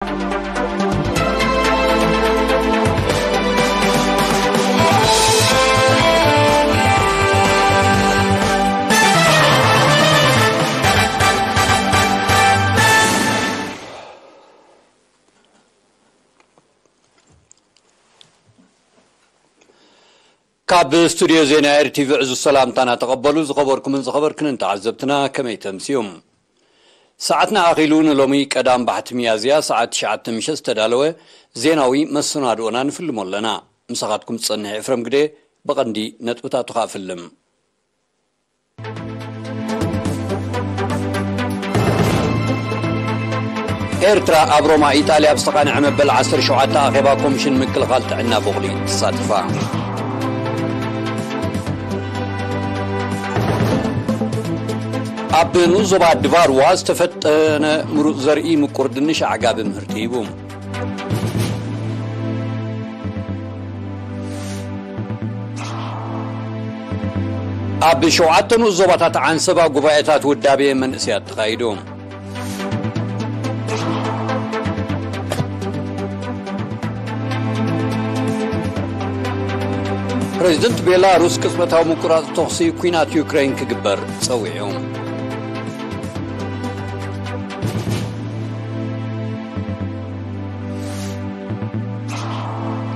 ካብ ስቱድዮ ዜና ኤር ቲቪ ዕዙዝ ሰላምታና ተቐበሉ። ዝኸበርኩምን ዝኸበርክንን ተዓዘብትና፣ ከመይ ተምስዩም? ሰዓትና ኣኺሉ። ንሎሚ ቀዳም ባሕቲ ሚያዝያ ሰዓት ትሽዓተ ምሸት ዝተዳለወ ዜናዊ መሰናድኦና ንፍልሞ ኣለና። ምሳኻትኩም ዝጸንሕ ኤፍረም ግደ። ብቐንዲ ነጥብታቱ ከኣ ፍልም። ኤርትራ ኣብ ሮማ ኢጣልያ ኣብ ዝተቓንዐ መበል ዓሰርተ ሸውዓተ ኣኼባ ኮሚሽን ምክልኻል ጥዕና ቡቕሊ ትሳተፋ። ኣብ ንኡስ ዞባ ድቫርዋ ዝተፈጠነ ምሩፅ ዘርኢ ምቁር ድንሽ ኣዕጋቢ ምህርቲ ሂቡ። ኣብ ሸውዓተ ንኡስ ዞባታት ዓንሰባ ጉባኤታት ውዳቤ መንእሰያት ተኻይዱ። ፕሬዚደንት ቤላሩስ ቅጽበታዊ ምቁራጽ ተኹሲ ኲናት ዩክሬን ክግበር ጸዊዑ።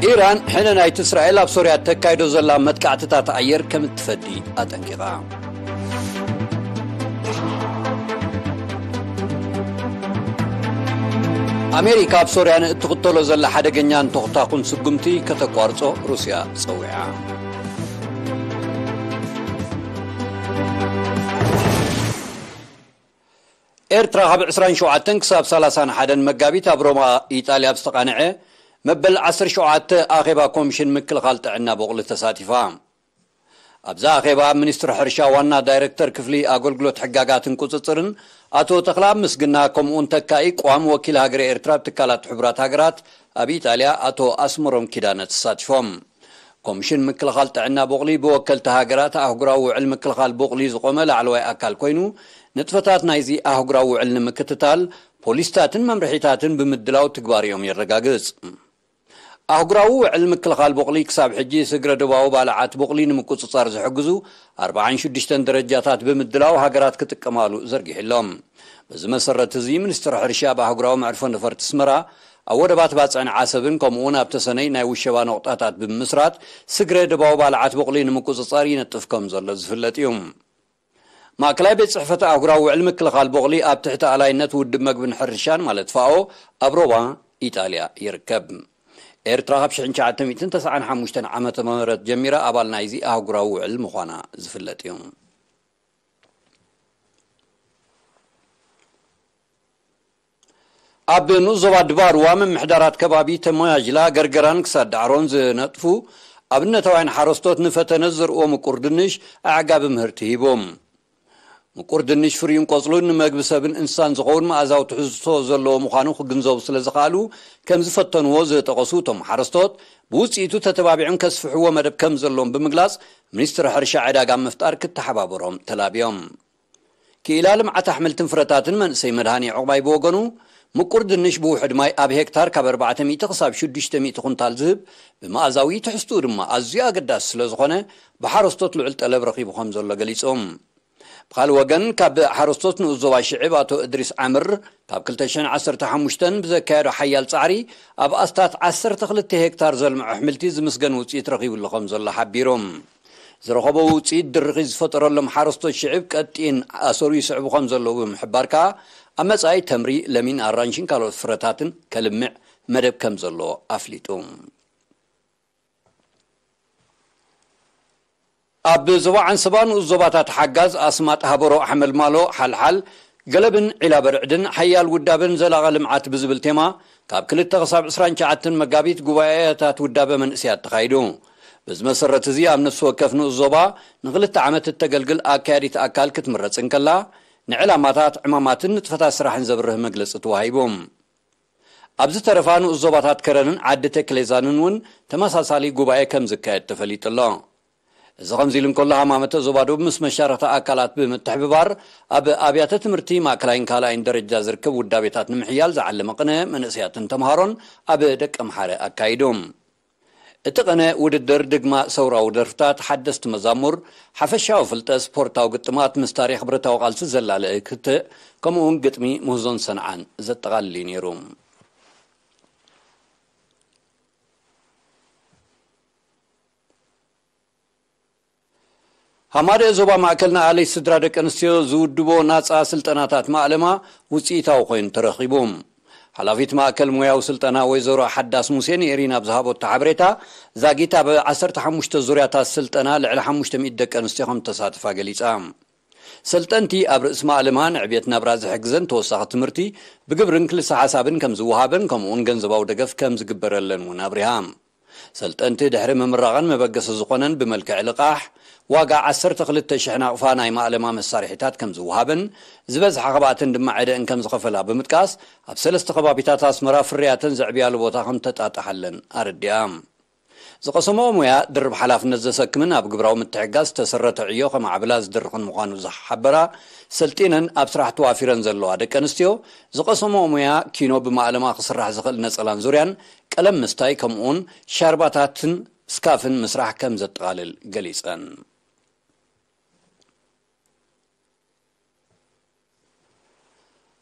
ኢራን ሕነ ናይቲ እስራኤል ኣብ ሶርያ እተካይዶ ዘላ መጥቃዕትታት ኣየር ከም እትፈዲ ኣጠንቂቓ። ኣሜሪካ ኣብ ሶርያ ንእትኽተሎ ዘላ ሓደገኛን ተኹታኹን ስጉምቲ ከተቋርጾ ሩስያ ጸዊዓ። ኤርትራ ካብ ዕስራን ሸውዓተን ክሳብ ሰላሳን ሓደን መጋቢት ኣብ ሮማ ኢጣልያ ኣብ ዝተቓንዐ መበል ዓሰርተ ሸውዓተ ኣኼባ ኮሚሽን ምክልኻል ጥዕና ቦቕሊ ተሳቲፋ። ኣብዛ ኣኼባ ሚኒስትሪ ሕርሻ ዋና ዳይረክተር ክፍሊ ኣገልግሎት ሕጋጋትን ቁጽጽርን ኣቶ ተኽለኣብ ምስግና፣ ከምኡውን ተካኢ ቋሚ ወኪል ሃገረ ኤርትራ ኣብ ትካላት ሕቡራት ሃገራት ኣብ ኢጣልያ ኣቶ ኣስመሮም ኪዳነ ተሳቲፎም። ኮሚሽን ምክልኻል ጥዕና ቡቕሊ ብወከልቲ ሃገራት ኣህጉራዊ ውዕል ምክልኻል ቡቕሊ ዝቖመ ላዕለዋይ ኣካል ኮይኑ፣ ንጥፈታት ናይዚ ኣህጉራዊ ውዕል ንምክትታል ፖሊስታትን መምርሒታትን ብምድላው ትግባርኦም የረጋግጽ። ኣህጉራዊ ውዕል ምክልኻል ቡቕሊ ክሳብ ሕጂ ስግረ ዶባዊ ባልዓት ቡቕሊ ንምቁጽጻር ዝሕግዙ ኣርባዓን ሽዱሽተን ደረጃታት ብምድላው ሃገራት ክጥቀማሉ ዘርጊሑ ኣሎ። በዚ መሰረት እዚ፣ ሚኒስትሪ ሕርሻ ኣብ ኣህጉራዊ መዕርፎ ነፈርቲ ኣስመራ፣ ኣብ ወደባት ባጽዕን ዓሰብን፣ ከምኡ'ውን ኣብ ተሰነይ ናይ ውሸባ ነቑጣታት ብምምስራት፣ ስግረ ዶባዊ ባልዓት ቡቕሊ ንምቁጽጻር ይነጥፍ ከም ዘሎ ዝፍለጥ እዩ። ማእከላይ ቤት ጽሕፈት ኣህጉራዊ ውዕል ምክልኻል ቡቕሊ ኣብ ትሕቲ ኣላይነት ውድብ መግብን ሕርሻን፣ ማለት ፋኦ፣ ኣብ ሮማ ኢጣልያ ይርከብ። ኤርትራ ካብ ሽሕን ትሽዓተ ሚእትን ተስዓን ሓሙሽተን ዓመተ ምህረት ጀሚራ ኣባል ናይዚ ኣህጉራዊ ውዕል ምዃና ዝፍለጥ እዩ። ኣብ ንኡስ ዞባ ድባርዋ ምምሕዳራት ከባቢ ተመያጅላ፣ ገርገራን ክሳድ ዳዕሮን ዝነጥፉ ኣብነታውያን ሓረስቶት ንፈተነ ዝዘርእዎ ምቁር ድንሽ ኣዕጋቢ ምህርቲ ሂቦም። ምቁር ድንሽ ፍሪዩን ቆጽሉን ንመግቢ ሰብን እንስሳን ዝኸውን መኣዛዊ ትሕዝቶ ዘለዎ ምዃኑ ክግንዘቡ ስለ ዝኸኣሉ ከም ዝፈተንዎ ዝጠቐሱ እቶም ሓረስቶት፣ ብውጽኢቱ ተተባቢዖም ከስፍሕዎ መደብ ከም ዘለዎም ብምግላጽ፣ ሚኒስትሪ ሕርሻ ዕዳጋ ምፍጣር ክተሓባበሮም ተላብዮም። ክኢላ ልምዓት ኣሕምልትን ፍረታትን መንእሰይ መድሃኔ ዑቕባይ ብወገኑ፣ ምቁር ድንሽ ብውሑድ ማይ ኣብ ሄክታር ካብ ኣርባዕተ ሚእቲ ክሳብ ሽዱሽተ ሚእቲ ኩንታል ዝህብ፣ ብመኣዛዊ ትሕዝትኡ ድማ ኣዝዩ ኣገዳሲ ስለ ዝኾነ፣ ብሓረስቶት ልዑል ጠለብ ረኺቡ ከም ዘሎ ገሊጹ። ብኻልእ ወገን፣ ካብ ሓረስቶት ንኡስ ዞባ ሽዕብ ኣቶ እድሪስ ዓምር፣ ካብ ክልተ ሽሕን ዓሰርተ ሓሙሽተን ብዘካየዶ ሓያል ጻዕሪ፣ ኣብ ኣስታት ዓሰርተ ክልተ ሄክታር ዘልምዖ ኣሕምልቲ ዝምስገን ውጽኢት ረኺቡሉ ከም ዘሎ ሓቢሩ። ዝረኸቦ ውጽኢት ድርኺ ዝፈጠረሎም ሓረስቶት ሽዕብ ቀጢን ኣሰሩ ይስዕቡ ከም ዘለዉ ብምሕባር ከኣ፣ ኣብ መጻኢ ተምሪ፣ ለሚን፣ ኣራንሽን ካልኦት ፍረታትን ከልምዕ መደብ ከም ዘሎ ኣፍሊጡ። ኣብ ዞባ ዓንሰባ ንኡስ ዞባታት ሓጋዝ፣ ኣስማጥ፣ ሃበሮ፣ ሓመልማሎ፣ ሓልሓል፣ ገለብን ዒላ በርዕድን ሓያል ውዳበን ዘላቒ ልምዓት ብዝብል ቴማ፣ ካብ ክልተ ክሳብ ዕስራን ትሽዓተን መጋቢት ጉባኤታት ውዳበ መንእሰያት ተኻይዱ። በዚ መሰረት እዚ፣ ኣብ ነፍሲ ወከፍ ንኡስ ዞባ ንኽልተ ዓመት እተገልግል ኣካያዲት ኣካል ክትምረጽ እንከላ፣ ንዕላማታት፣ ዕማማትን ንጥፈታት ስራሕን ዘብርህ መግለጺ ተዋሂቡ። ኣብ ዝተረፋ ንኡስ ዞባታት ከረንን ዓዲ ተክሌዛንን እውን ተመሳሳሊ ጉባኤ ከም ዝካየድ ተፈሊጡ ኣሎ። እዚ ከምዚ ኢሉ እንከሎ፣ ሃማመተ ዞባ ደቡብ ምስ መሻርኽቲ ኣካላት ብምትሕብባር ኣብ ኣብያተ ትምህርቲ ማእከላይን ካልኣይን ደረጃ ዝርከብ ውዳቤታት ንምሕያል ዝዓለመ ቅነ መንእሰያትን ተምሃሮን ኣብ ደቀምሓረ ኣካይዱ። እቲ ቅነ ውድድር ድግማ ሰውራዊ ደርፍታት፣ ሓደስቲ መዛሙር፣ ሓፈሻዊ ፍልጠት፣ ስፖርታዊ ግጥማት፣ ምስ ታሪኽ ብረታዊ ቃልሲ ዘላለእ ክትእ፣ ከምኡውን ግጥሚ ምህዞን ሰንዓን ዘጠቓልል እዩ ነይሩ። ሃማደ ዞባ ማእከል ንኣለይ ስድራ ደቂ ኣንስትዮ ዝውድቦ ናጻ ስልጠናታት ማእለማ ውጽኢታዊ ኮይኑ ተረኺቡ። ሓላፊት ማእከል ሞያዊ ስልጠና ወይዘሮ ሓዳስ ሙሴ ንኤሪና ኣብ ዝሃበቶ ሓበሬታ፣ ዛጊት ኣብ ዓሰርተ ሓሙሽተ ዙርያታት ስልጠና ልዕሊ ሓሙሽተ ሚእቲ ደቂ ኣንስትዮ ከም ተሳትፋ ገሊጻ። ሰልጠንቲ ኣብ ርእሲ ማእለማ ንዕብየት ናብራ ዝሕግዘን ተወሳኺ ትምህርቲ ብግብርን ክልሰ ሓሳብን ከም ዝወሃበን ከምኡውን ገንዘባዊ ደገፍ ከም ዝግበረለን እውን ኣብሪሃ። ሰልጠንቲ ድሕሪ ምምራቐን መበገሲ ዝኾነን ብመልክዕ ልቓሕ ዋጋ ዓሰርተ ክልተ ሽሕ ናቕፋ ናይ ማእለማ መሳርሒታት ከም ዝወሃበን ዝበዝሓ ካብኣተን ድማ ዕደእን ከም ዝኸፈላ ብምጥቃስ፣ ኣብ ሰለስተ ከባቢታት ኣስመራ ፍርያተን ዘዕብያሉ ቦታ ከም ተጣጣሓለን ኣረዲኣ። ዝቐሰምኦ ሞያ ድርብ ሓላፍነት ዘሰክምን ኣብ ግብራዊ ምትሕግጋዝ ዝተሰረተ ዕዮ ከማዕብላ ዝድርኽን ምዃኑ ዝሓበራ፣ ሰልጢነን ኣብ ስራሕ ተዋፊረን ዘለዋ ደቂ ኣንስትዮ፣ ዝቐሰምኦ ሞያ ኪኖ ብማእለማ ክስራሕ ዝኽእል ነጸላን ዙርያን፣ ቀለም ምስታይ፣ ከምኡውን ሻርባታትን ስካፍን ምስራሕ ከም ዘጠቓልል ገሊጸን።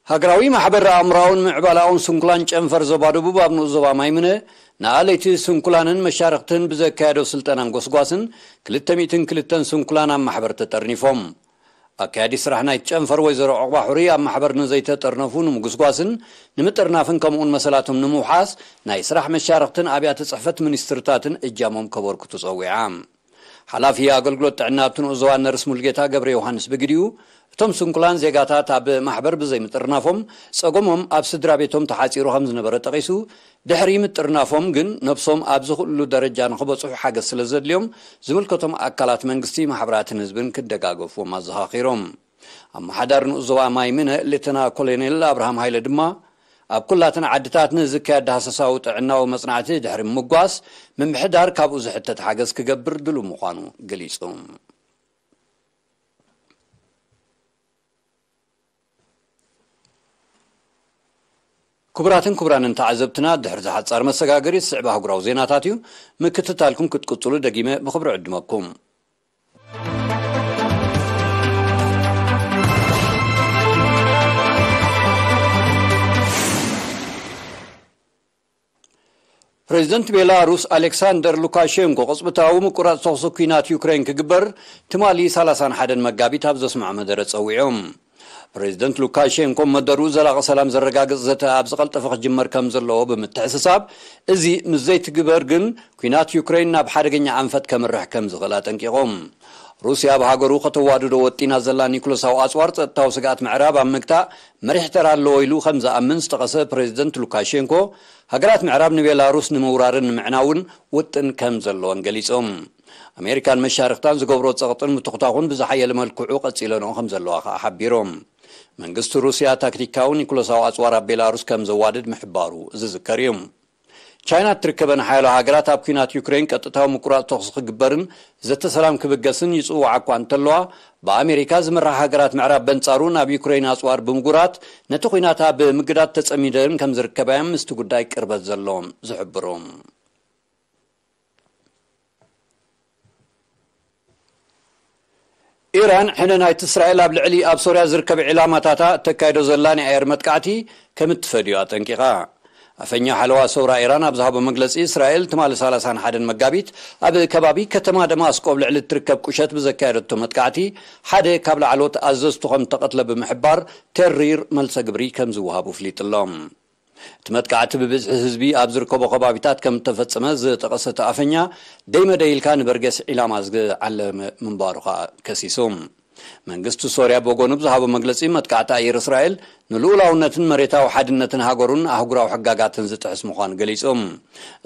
ሃገራዊ ማሕበር ኣእምራውን ምዕባላውን ስንኩላን ጨንፈር ዞባ ደቡብ ኣብ ንኡስ ዞባ ማይምነ ንኣለይቲ ስንኩላንን መሻርኽትን ብዘካየዶ ስልጠናን ጎስጓስን ክልተ ሚእትን ክልተን ስንኩላን ኣብ ማሕበር ተጠርኒፎም። ኣካያዲ ስራሕ ናይቲ ጨንፈር ወይዘሮ ዑቕባ ሑሪ ኣብ ማሕበር ንዘይተጠርነፉ ንምጉስጓስን ንምጥርናፍን ከምኡውን መሰላቶም ንምውሓስ ናይ ስራሕ መሻርኽትን ኣብያተ ጽሕፈት ሚኒስትርታትን እጃሞም ከበርክቱ ጸዊዓ። ሓላፊ ኣገልግሎት ጥዕና ኣብቲ ንኡስ ዞባ ነርስ ሙልጌታ ገብረ ዮሃንስ ብግዲኡ፣ እቶም ስንኩላን ዜጋታት ኣብ ማሕበር ብዘይምጥርናፎም ጸገሞም ኣብ ስድራ ቤቶም ተሓጺሩ ከም ዝነበረ ጠቒሱ፣ ድሕሪ ምጥርናፎም ግን ነብሶም ኣብዚ ኩሉ ደረጃ ንኽበጽሑ ሓገዝ ስለ ዘድልዮም ዝምልከቶም ኣካላት መንግስቲ፣ ማሕበራትን ህዝብን ክደጋገፍዎም ኣዘኻኺሮም። ኣመሓዳሪ ንኡስ ዞባ ማይምነ ሌተና ኮሎኔል ኣብርሃም ሃይለ ድማ፣ ኣብ ኩላተን ዓድታት ንዝካየድ ዳህሰሳዊ ጥዕናዊ መጽናዕቲ ድሕሪ ምጓስ፣ ምምሕዳር ካብኡ ዝሕተት ሓገዝ ክገብር ድሉው ምዃኑ ገሊጹ። ክቡራትን ክቡራንን ተዓዘብትና፣ ድሕሪ ዝሓጻር መሰጋገሪ ዝስዕብ ኣህጉራዊ ዜናታት እዩ። ምክትታልኩም ክትቅጽሉ ደጊመ ብኽብሪ ዕድመኩም። ፕሬዚደንት ቤላሩስ ኣሌክሳንደር ሉካሼንኮ ቅጽበታዊ ምቁራጽ ተኹሲ ኲናት ዩክሬን ክግበር ትማሊ ሰላሳን ሓደን መጋቢት ኣብ ዘስምዖ መደረ ጸዊዖም። ፕሬዚደንት ሉካሼንኮ መደሩ ዘላቒ ሰላም ዘረጋግጽ ዘተ ኣብ ዝቐልጠፈ ክጅመር ከም ዘለዎ ብምትሕስሳብ፣ እዚ ምስ ዘይትግበር ግን ኲናት ዩክሬን ናብ ሓደገኛ ኣንፈት ከምርሕ ከም ዝኽእል ኣጠንቂቖም። ሩስያ ኣብ ሃገሩ ከተዋድዶ ወጢና ዘላ ኒኩለሳዊ ኣጽዋር ጸጥታዊ ስግኣት ምዕራብ ኣብ ምግታእ መሪሕ ተራ ኣለዎ ኢሉ ከም ዝኣምን ዝጠቐሰ ፕሬዚደንት ሉካሼንኮ፣ ሃገራት ምዕራብ ንቤላሩስ ንምውራርን ንምዕናውን ውጥን ከም ዘለወን ገሊጾም። ኣሜሪካን መሻርኽታን ዝገብሮ ጸቕጥን ምትኹታኹን ብዝሓየለ መልክዑ ቀጺለንኦ ከም ዘለዋ ከኣ ሓቢሮም። መንግስቲ ሩስያ ታክቲካዊ ኒኩለሳዊ ኣጽዋር ኣብ ቤላሩስ ከም ዘዋድድ ምሕባሩ ዝዝከር እዩ። ቻይና እትርከበን ሓያሎ ሃገራት ኣብ ኲናት ዩክሬን ቀጥታዊ ምቁራጽ ተኹሲ ክግበርን ዘተ ሰላም ክብገስን ይጽውዓ እኳ እንተለዋ፣ ብኣሜሪካ ዝምራሕ ሃገራት ምዕራብ በንጻሩ ናብ ዩክሬን ኣጽዋር ብምጉራት ነቲ ኲናት ኣብ ምግዳድ ተጸሚደን ከም ዝርከባ እዮም ምስቲ ጉዳይ ቅርበት ዘለዎም ዝሕብሩ። ኢራን ሕነ ናይቲ እስራኤል ኣብ ልዕሊ ኣብ ሶርያ ዝርከብ ዒላማታታ እተካይዶ ዘላ ናይ ኣየር መጥቃዕቲ ከም እትፈድዮ ኣጠንቂቓ። ኣፈኛ ሓለዋ ሰውራ ኢራን ኣብ ዝሃቦ መግለጺ፣ እስራኤል ትማሊ ሰላሳን ሓደን መጋቢት ኣብ ከባቢ ከተማ ደማስቆ ኣብ ልዕሊ እትርከብ ቁሸት ብዘካየደቶ መጥቃዕቲ ሓደ ካብ ላዕለዎት ኣዘዝቱ ከም እተቐትለ ብምሕባር ተሪር መልሰ ግብሪ ከም ዝወሃቡ ፍሊጡ ኣሎ። እቲ መጥቃዕቲ ብብዝሒ ህዝቢ ኣብ ዝርከቦ ከባቢታት ከም እተፈጸመ ዝጠቐሰ እቲ ኣፈኛ፣ ደይመደይ ኢልካ ንበርጌስ ዒላማ ዝዓለመ ምንባሩ ከኣ ከሲሱ። መንግስቲ ሶርያ ብወገኑ ብዝሃቦ መግለጺ፣ መጥቃዕቲ ኣየር እስራኤል ንልኡላውነትን መሬታዊ ሓድነትን ሃገሩን ኣህጉራዊ ሕጋጋትን ዝጥሕስ ምዃኑ ገሊጹ።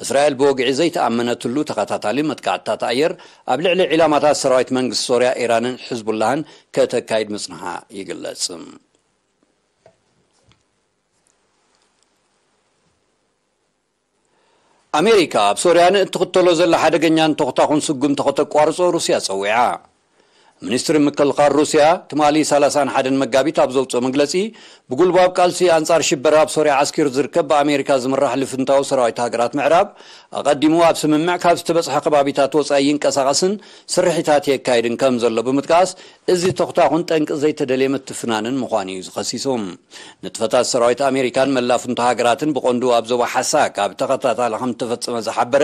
እስራኤል ብወግዒ ዘይተኣመነትሉ ተኸታታሊ መጥቃዕትታት ኣየር ኣብ ልዕሊ ዒላማታት ሰራዊት መንግስቲ ሶርያ፣ ኢራንን ሕዝቡላህን ከተካይድ ምጽንሓ ይግለጽ። ኣሜሪካ ኣብ ሶርያ ንእትኽተሎ ዘላ ሓደገኛን ተኽታኹን ስጉምቲ ከተቋርጾ ሩስያ ጸዊዓ። ሚኒስትሪ ምክልኻል ሩስያ ትማሊ ሰላሳን ሓደን መጋቢት ኣብ ዘውፅኦ መግለፂ፣ ብጉልባብ ቃልሲ ኣንፃር ሽበራ ኣብ ሶርያ ዓስኪሩ ዝርከብ ብኣሜሪካ ዝምራሕ ልፍንታዊ ሰራዊት ሃገራት ምዕራብ፣ ኣቐዲሙ ኣብ ስምምዕ ካብ ዝተበፅሐ ከባቢታት ወፃኢ ይንቀሳቐስን ስርሒታት የካይድን ከም ዘሎ ብምጥቃስ፣ እዚ ተኽታኹን ጠንቂ ዘይተደልየ ምትፍናንን ምዃኑ እዩ ዝኸሲሱ። ንጥፈታት ሰራዊት ኣሜሪካን መላፍንቱ ሃገራትን ብቐንዱ ኣብ ዞባ ሓሳክ ኣብ ተኸታታሊ ከም ዝተፈጸመ ዝሓበረ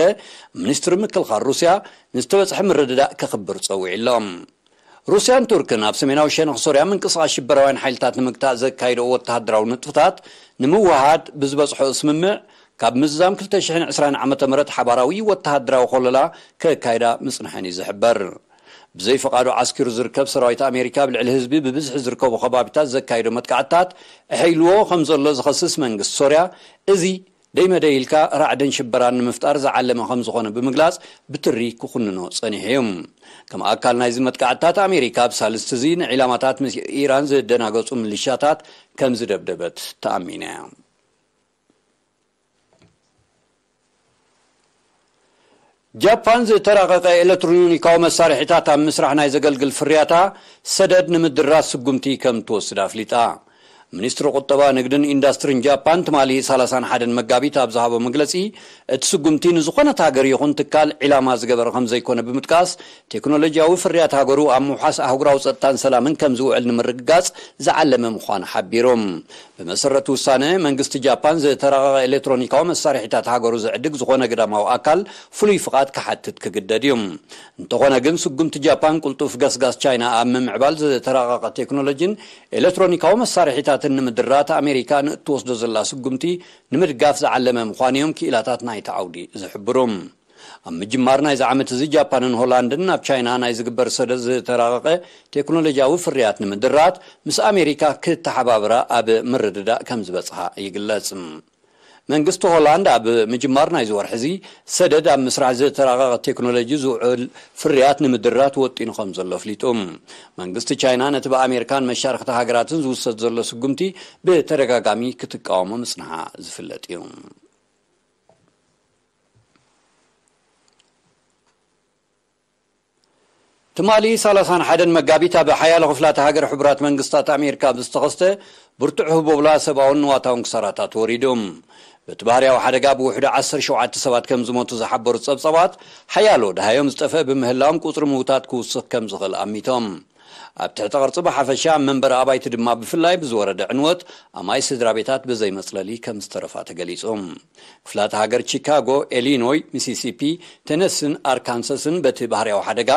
ሚኒስትሪ ምክልኻል ሩስያ፣ ንዝተበጽሐ ምርድዳእ ከኽብር ጸዊዑ ኣሎ። ሩስያን ቱርክን ኣብ ሰሜናዊ ሸነኽ ሶርያ ምንቅስቓስ ሽበራውያን ሓይልታት ንምግታእ ዘካይድኦ ወተሃደራዊ ንጥፍታት ንምውሃድ ብዝበጽሖ ስምምዕ፣ ካብ ምዝዛም ክልተ ሽሕን ዕስራን ዓመተ ምህረት ሓባራዊ ወተሃደራዊ ኮለላ ከካይዳ ምጽንሐን እዩ ዝሕበር። ብዘይ ፍቓዱ ዓስኪሩ ዝርከብ ሰራዊት ኣሜሪካ ኣብ ልዕሊ ህዝቢ ብብዝሒ ዝርከቡ ከባቢታት ዘካይዶ መጥቃዕትታት ኣሐይልዎ ከም ዘሎ ዝኸስስ መንግስቲ ሶርያ፣ እዚ ደይመደይ ኢልካ ራዕድን ሽበራን ንምፍጣር ዝዓለመ ከም ዝኾነ ብምግላጽ ብትሪ ክኹንኖ ጸኒሑ እዩ። ከም ኣካል ናይዚ መጥቃዕትታት ኣሜሪካ ኣብ ሳልስቲ እዚ ንዒላማታት ምስ ኢራን ዝደናገጹ ምልሻታት ከም ዝደብደበት ተኣሚና እያ። ጃፓን ዝተራቐቐ ኤሌክትሮኒካዊ መሳርሒታት ኣብ ምስራሕ ናይ ዘገልግል ፍርያታ ሰደድ ንምድራስ ስጉምቲ ከም ትወስድ ኣፍሊጣ። ሚኒስትሪ ቁጠባ፣ ንግድን ኢንዱስትሪን ጃፓን ትማሊ ሰላሳን ሓደን መጋቢት ኣብ ዝሃቦ መግለጺ፣ እቲ ስጉምቲ ንዝኾነት ሃገር ይኹን ትካል ዒላማ ዝገበረ ከም ዘይኮነ ብምጥቃስ፣ ቴክኖሎጂያዊ ፍርያት ሃገሩ ኣብ ምውሓስ ኣህጉራዊ ጸጥታን ሰላምን ከም ዝውዕል ንምርግጋጽ ዝዓለመ ምዃኑ ሓቢሩ። ብመሰረት ውሳነ መንግስቲ ጃፓን፣ ዝተራቐቐ ኤሌክትሮኒካዊ መሳርሒታት ሃገሩ ዝዕድግ ዝኾነ ግዳማዊ ኣካል ፍሉይ ፍቓድ ክሓትት ክግደድ እዩ። እንተኾነ ግን፣ ስጉምቲ ጃፓን ቅልጡፍ ገስጋስ ቻይና ኣብ ምምዕባል ዝተራቐቐ ቴክኖሎጂን ኤሌክትሮኒካዊ መሳርሒታትን ንምድራት ኣሜሪካ ንእትወስዶ ዘላ ስጉምቲ ንምድጋፍ ዝዓለመ ምዃኑ እዮም ክኢላታት ናይቲ ዓውዲ ዝሕብሩ። ኣብ ምጅማር ናይዚ ዓመት እዚ፣ ጃፓንን ሆላንድን ናብ ቻይና ናይ ዝግበር ሰደድ ዝተራቐቐ ቴክኖሎጂያዊ ፍርያት ንምድራት ምስ ኣሜሪካ ክተሓባበራ ኣብ ምርድዳእ ከም ዝበጽሓ ይግለጽ። መንግስቲ ሆላንድ ኣብ ምጅማር ናይዚ ወርሒ እዚ፣ ሰደድ ኣብ ምስራሕ ዝተራቐቐ ቴክኖሎጂ ዝውዕል ፍርያት ንምድራት ወጢኑ ከም ዘሎ ኣፍሊጡ። መንግስቲ ቻይና ነቲ ብኣሜሪካን መሻርኽቲ ሃገራትን ዝውሰድ ዘሎ ስጉምቲ ብተደጋጋሚ ክትቃወሞ ምጽንሓ ዝፍለጥ እዩ። ትማሊ ሰላሳን ሓደን መጋቢት ኣብ ሓያሎ ክፍላተ ሃገር ሕቡራት መንግስታት ኣሜሪካ ብዝተኸስተ ብርቱዕ ህቦብላ ሰብኣውን ንዋታውን ክሳራታት ወሪዱ። በቲ ባህርያዊ ሓደጋ ብውሕዱ ዓሰርተ ሸውዓተ ሰባት ከም ዝሞቱ ዝሓበሩ ጸብጻባት፣ ሓያሎ ደሃዮም ዝጠፍአ ብምህላዎም ቁጽሪ ምውታት ክውስኽ ከም ዝኽእል ኣሚቶም። ኣብ ትሕቲ ቅርጺ ብሓፈሻ፣ ኣብ መንበሪ ኣባይቲ ድማ ብፍላይ ብዝወረደ ዕንወት ኣማይ ስድራ ቤታት ብዘይ መጽለሊ ከም ዝተረፋ ተገሊጹ። ክፍላተ ሃገር ቺካጎ፣ ኢሊኖይ፣ ሚሲሲፒ፣ ቴነስን ኣርካንሰስን በቲ ባህርያዊ ሓደጋ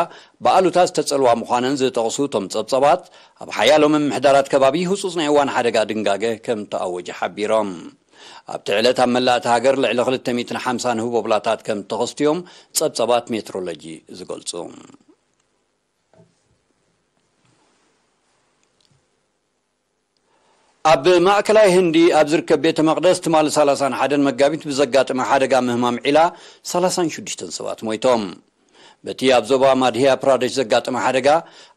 ብኣሉታ ዝተጸልዋ ምዃነን ዝጠቕሱ እቶም ጸብጻባት፣ ኣብ ሓያሎ ምምሕዳራት ከባቢ ህጹጽ ናይ እዋን ሓደጋ ድንጋገ ከም ተኣወጀ ሓቢሮም። ኣብቲ ዕለት ኣብ መላእ እታ ሃገር ልዕሊ ክልተ ሚእትን ሓምሳን ህቦብላታት ከም ተኸስትዮም ጸብጻባት ሜትሮሎጂ ዝገልጹ። ኣብ ማእከላይ ህንዲ ኣብ ዝርከብ ቤተ መቕደስ ትማሊ ሰላሳን ሓደን መጋቢት ብዘጋጠመ ሓደጋ ምህማም ዒላ ሰላሳን ሽዱሽተን ሰባት ሞይቶም። በቲ ኣብ ዞባ ማድህያ ፕራደሽ ዘጋጠመ ሓደጋ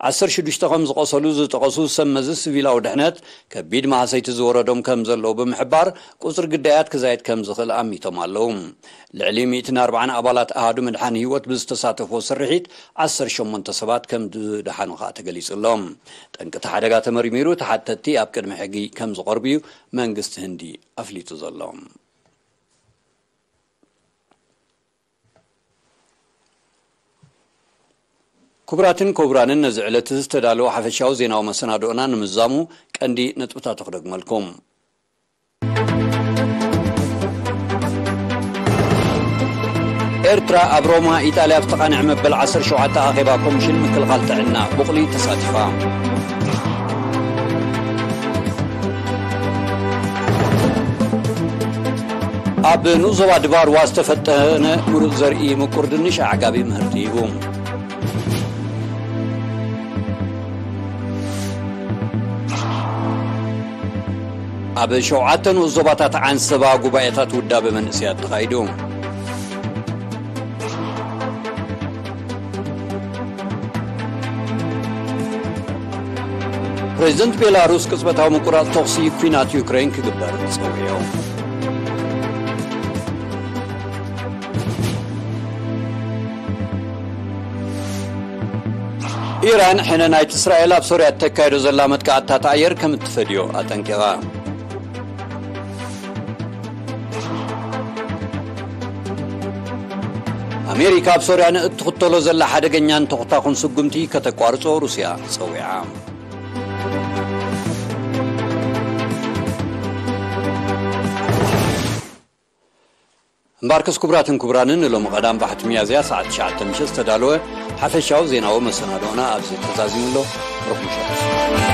ዓሰርተ ሽዱሽተ ከም ዝቖሰሉ ዝጠቐሱ ሰብ መዚ ሲቪላዊ ድሕነት፣ ከቢድ ማህሰይቲ ዝወረዶም ከም ዘለዉ ብምሕባር፣ ቁጽሪ ግዳያት ክዛየድ ከም ዝኽእል ኣሚቶም ኣለዉ። ልዕሊ ሚእትን ኣርባዓን ኣባላት ኣሃዱ ምድሓን ህይወት ብዝተሳተፍዎ ስርሒት፣ ዓሰርተ ሸሞንተ ሰባት ከም ዝደሓኑ ከኣ ተገሊጹ ኣሎ። ጠንቂ እቲ ሓደጋ ተመርሚሩ፣ ተሓተትቲ ኣብ ቅድሚ ሕጊ ከም ዝቐርቡ እዩ መንግስቲ ህንዲ ኣፍሊጡ ዘሎ። ክቡራትን ክቡራንን፣ ነዚ ዕለት እዚ ዝተዳለወ ሓፈሻዊ ዜናዊ መሰናድኦና ንምዛሙ ቀንዲ ነጥብታቱ ክደግመልኩም። ኤርትራ ኣብ ሮማ ኢጣልያ ኣብ ዝተቓንዐ መበል ዓሰርተ ሸውዓተ ኣኼባ ኮሚሽን ምክልኻል ጥዕና ቡቕሊ ተሳቲፋ። ኣብ ንኡስ ዞባ ድባርዋ ዝተፈጠነ ምሩፅ ዘርኢ ምቁር ድንሽ ኣዕጋቢ ምህርቲ ሂቡ። ኣብ ሸውዓተ ንኡስ ዞባታት ዓንሰባ ጉባኤታት ውዳበ መንእሰያት ተኻይዱ። ፕሬዚደንት ቤላሩስ ቅጽበታዊ ምቁራጽ ተኹሲ ኲናት ዩክሬን ክግበር ጸዊዑ። ኢራን ሕነ ናይቲ እስራኤል ኣብ ሶርያ እተካይዶ ዘላ መጥቃዕትታት ኣየር ከም እትፈድዮ ኣጠንቂቓ። ኣሜሪካ ኣብ ሶርያ ንእትኽተሎ ዘላ ሓደገኛን ተኹታኹን ስጉምቲ ከተቋርጾ ሩስያ ጸዊዓ። እምበኣርከስ ክቡራትን ክቡራንን ንሎሚ ቀዳም ባሕቲ ሚያዝያ ሰዓት ትሽዓተ ምሸት ዝተዳለወ ሓፈሻዊ ዜናዊ መሰናዶና ኣብዚ ተዛዚሙ ኣሎ። ሩኽ ምሸት።